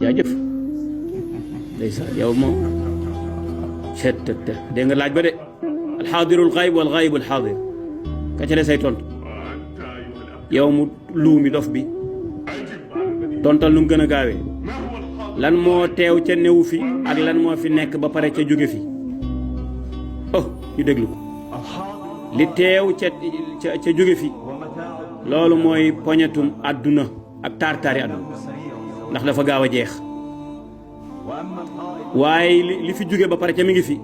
jaajëf ndeysaan yow moom cet te dégg nga laaj ba de alxaadirul xayb wal xaybul xaadir ka ca de say tontu yow mu luumi dof bi tontal nu mu gën a gaawee lan moo teew ca newu fi ak lan moo fi nekk ba pare ca jóge fi oh ñu déglu ko li teew ca jóge fi loolu mooy poñetum àdduna ak taar-taari àdduna ndax dafa gaaw a jeex waaye li fi jóge ba pare ca mi ngi fi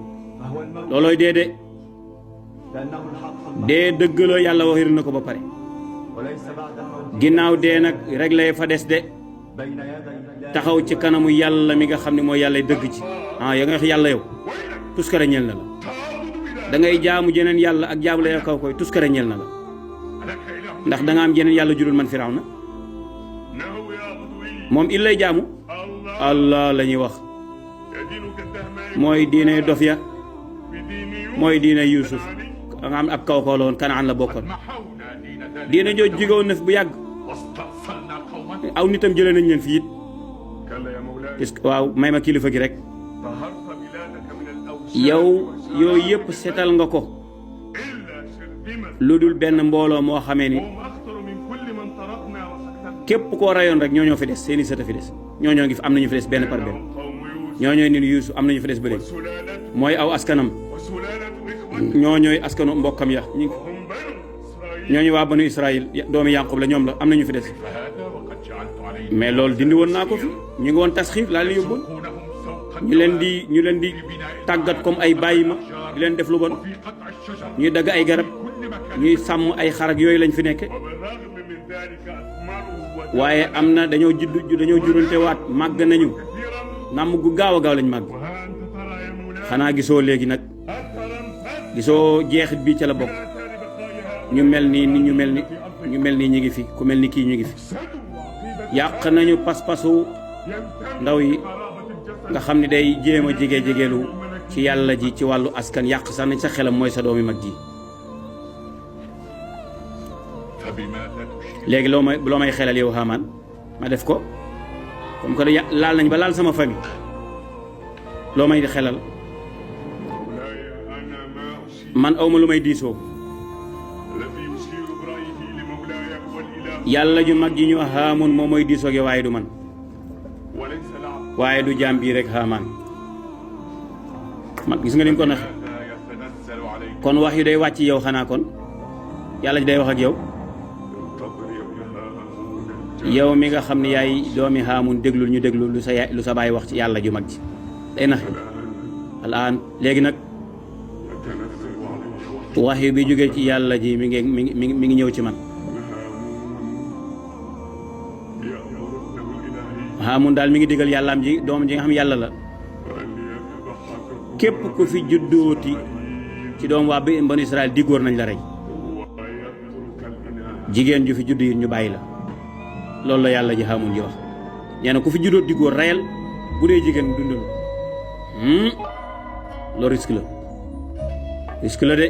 loolooy dee dëgg la yàlla waxir na ko ba pare ginnaaw dee nag réglé fa des de taxaw ci kanamu yàlla mi nga xam ne mooy yàlla dëgg ci ya nga wax yàlla yow tuskare ñeel na la da ngay jaamu jeneen yàlla ak jaamu la yow kaw koy tuskare ñeel na la ndax da nga am jeneen yàlla jurul man Firawna moom il lay jaamu allah la ñuy wax mooy diine dof ya mooy diine Yuusuf nga am ab kaw kaw la woon Kanaan la bokkoon diine jooju jógewoon na fi bu yàgg aw nitam jëlee nañ leen fi it est-ce que waaw may ma kilifa gi rek yow yooyu yëpp setal nga ko lu dul benn mbooloo moo xamee ni képp koo rayoon rek ñoo fi des seeni sët a fi des ñoo ngi fi am nañu fi des benn par benn ñooñooy ni Yuusuf am nañu fi des ba léegi mooy aw askanam ñooñooy askanu mbokkam ya ñooñu waa banu Israël doomi Yaqub la ñoom la am nañu fi des mais loolu dindi woon naa ko fi ñu ngi woon tasxiir laa leen yóbboon ñu leen di tàggat comme ay bàyyi ma di leen def lu bon ñuy dagg ay garab ñuy sàmm ay xar ak yooyu lañ fi nekke waaye am na dañoo jurante waat màgg nañu nàmm gu gaaw a gaaw lañ màgg xanaa gisoo léegi nag gisoo jeexit bi ca la bokk ñu mel nii ñu mel nii ñu ngi fi ku mel ni kii ñu ngi fi yàq nañu pas-pasu ndaw yi nga xam ne day jéem a jege-jegelu ci yàlla ji ci wàllu askan yàq sax nañ sa xelam mooy sa doomi mag ji léegi loo may xelal yow Haamaan ma def ko comme que laal nañ ba laal sama famille loo may xelal man awma lu may diisoo yàlla ju mag ji ñu Haamun moom mooy diisoo gi waaye du man waaye du jaam bii rek Haamaan man gis nga ni mu ko naxe kon wax yu day wàcc yow xanaa kon yàlla ji day wax ak yow mi nga xam ne yaay doomi Haamun déglul ñu déglu lu sa baay wax ci yàlla ju mag ji day naxe alaan léegi nag wax yu bi jógee ci yàlla ji mi ngi ñëw ci man Haamun daal mi ngi digal yàllaam ji doom ji nga xam yàlla la képp ku fi juddooti ci doom waa bi banu Israël di góor nañ la rey jigéen ju fi judd yi ñu bàyyi la loolu la yàlla ji Haamun ji wax nee na ku fi juddoot di góor reyal bu dee jigéen dundal loolu risque la de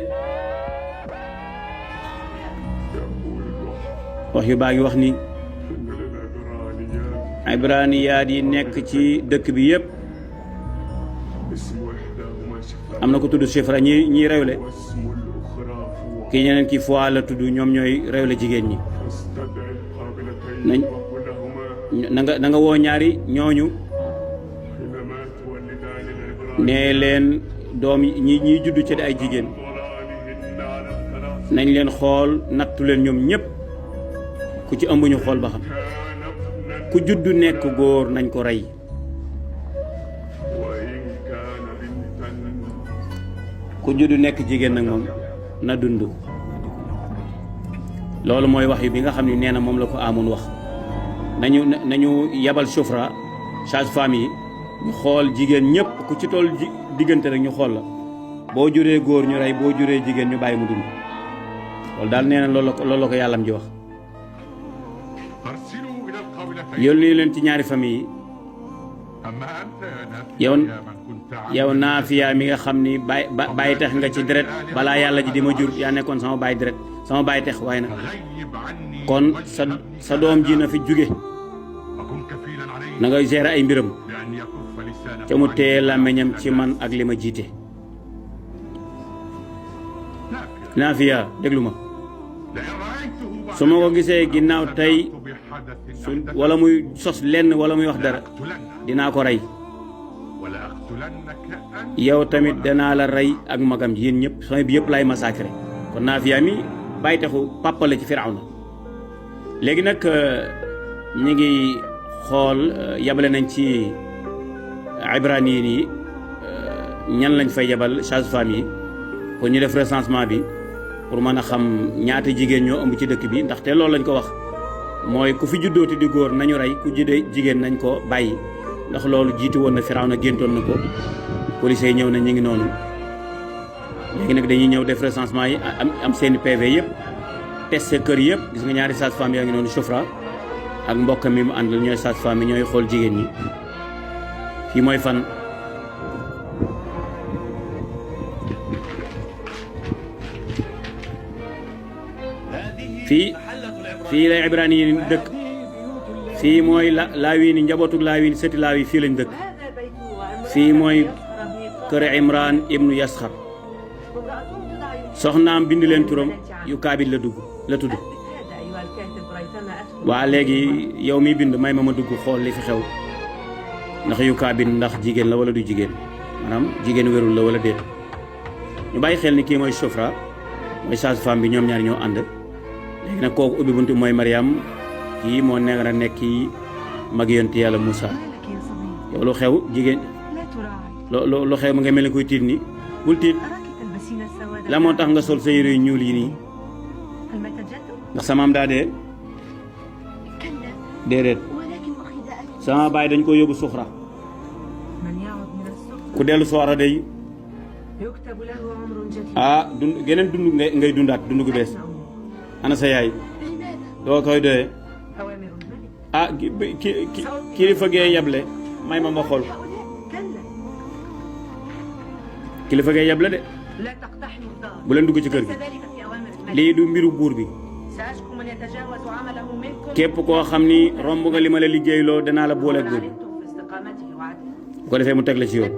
wax yu baa ngi wax ni ibraniyaat yi nekk ci dëkk bi yëpp am na ko tudd Sifra ñi rewle kii ñeneen ki Fuwa la tudd ñoom ñooy rewle jigéen ñi na nga woo ñaari ñooñu nee leen doom ñi judd ci ay jigéen nañ leen xool nattu leen ñoom ñëpp ku ci ëmb ñu xool ba xam ku juddu nekk góor nañ ko rey ku juddu nekk jigéen nag moom na dund loolu mooy wax yu bi nga xam ne nee na moom la ko Haamun wax nañu yabal Sifra sage-femme yi ñu xool jigéen ñëpp ku ci toll diggante rek ñu xool la boo juree góor ñu rey boo juree jigéen ñu bàyyi mu dund loolu daal nee na loolu la ko yàllam ji wax yónni leen ci ñaari famille yi yow Naafiya mi nga xam ni bàyyi tex nga ci deret balaa yàlla ji di ma jur yaa nekkoon sama bàyyi deret sama bàyyi tex waaye nag kon sa doom ji na fi jóge na nga gérer ay mbiram te mu téye làmmiñam ci man ak li ma jiite. Naafiya déglu ma su ma ko gisee ginnaaw tey su wala muy sos lenn wala muy wax dara dinaa ko rey yow tamit danaa la rey ak magam ji yéen ñëpp sama bi yëpp laay massacré. kon Naafiya mi bàyyi taxu papa la ci Firawna. léegi nag ñu ngi xool yabale nañ ci ibraniyin yi ñan lañ fay yabal sage-femme yi kon ñu def recensement bi pour mën a xam ñaata jigéen ñoo ëmb ci dëkk bi ndaxte loolu lañ ko wax mooy ku fi juddooti di góor nañu rey ku juddee jigéen nañ ko bàyyi ndax loolu jiitu woon na Firawna géntoon na ko. police yi ñëw na ñu ngi noonu léegi nag dañuy ñëw def recensement yi am seeni PV yëpp testé kër yëpp gis nga ñaari sage-femme yaa ngi noonu Chofra ak mbokk mi mu àndal ñooy sage-femme yi ñooy xool jigéen ñi. fii mooy fan fii lay ibrani yi dëkk fii mooy laawiin yi njabootug laawiin sëti laawi fii lañ dëkk. fii mooy kër Imran ibnu Yasxar soxnaam bind leen turam yu kaabit la tudd. waa léegi yow mi bind may ma dugg xool li fi xew ndax yu kaabit ndax jigéen la wala du jigéen maanaam jigéen wérul la wala déet. ñu bàyyi xel ni kii mooy Chofra mooy sage-femme bi ñoom ñaar ñoo ànd. léegi nag kooku ubbi buntu mooy Mariam kii moo neex na nekk kii mag yonent yàlla Moussa. yow lu xew jigéen lu xew mu nga mel ni kuy tiit ni bul tiit la moo tax nga sol sa yére yu ñuul yi nii ndax sa maam daa dee déedéet sama baay dañ ko yóbbu suxra ku dellu soora day geneen dund ngay dundaat dund gu bees. ana sa yaay doo koy doyee kilifa gee yable may ma xool kilifa gee yable de bu leen dugg ci kër gi lii du mbiru buur bi képp koo xam ni romb nga li ma la liggéeyloo danaa la booleeg buur bi bu ko defee mu teg la ci yoon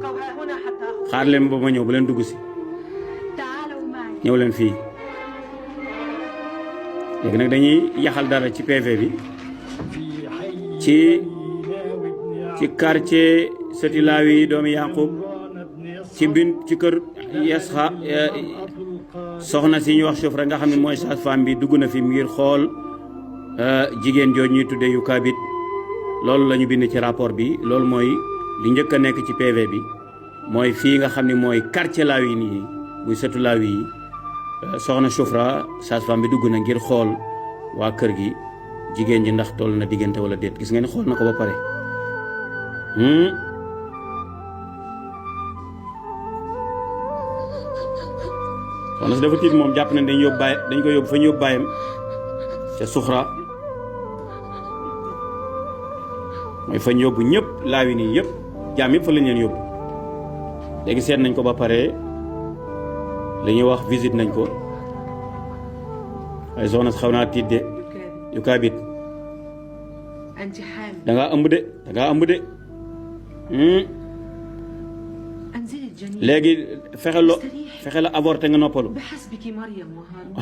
xaar leen ba ma ñëw bu leen dugg si ñëw leen fii. léegi nag dañuy yaxal dara ci PV bi ci quartier sëti laawi doomi Yaqub ci kër Yasxa soxna si ñu wax Chofra nga xam ne mooy sage-femme bi dugg na fi ngir xool jigéen jooju ñuy tuddee yu kaabit loolu la ñu bind ci rapport bi loolu mooy li njëkk a nekk ci PV bi mooy fii nga xam ne mooy quartier laawi nii muy sëtu laawi yi. soxna Chofra sage-femme bi dugg na ngir xool waa kër gi jigéen ji ndax toll na diggante wala déet gis ngeen xool na ko ba pare. soxna si dafa tiit moom jàpp nañ dañ ko yóbbu fa ñu yóbbu baayam ca suxra mooy fa ñu yóbbu ñëpp laawi nii yëpp jaam yëpp fa lañ leen yóbbu léegi seet nañ ko ba pare. li ñuy wax visite nañ ko ay soxna xaw naa tiit de yu kaabit dangaa ëmb de léegi fexe la avorté nga noppalu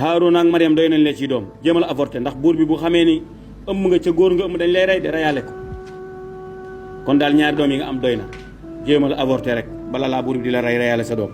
Haaruna ak Mariam doy nañ leen ci doom jéemal avorté ndax buur bi bu xamee ni ëmb nga ca góor nga ëmb dañ lay rey de reyaale ko kon daal ñaari doom yi nga am doy na jéemal avorté rek bala laa buur bi di la reyaale sa doom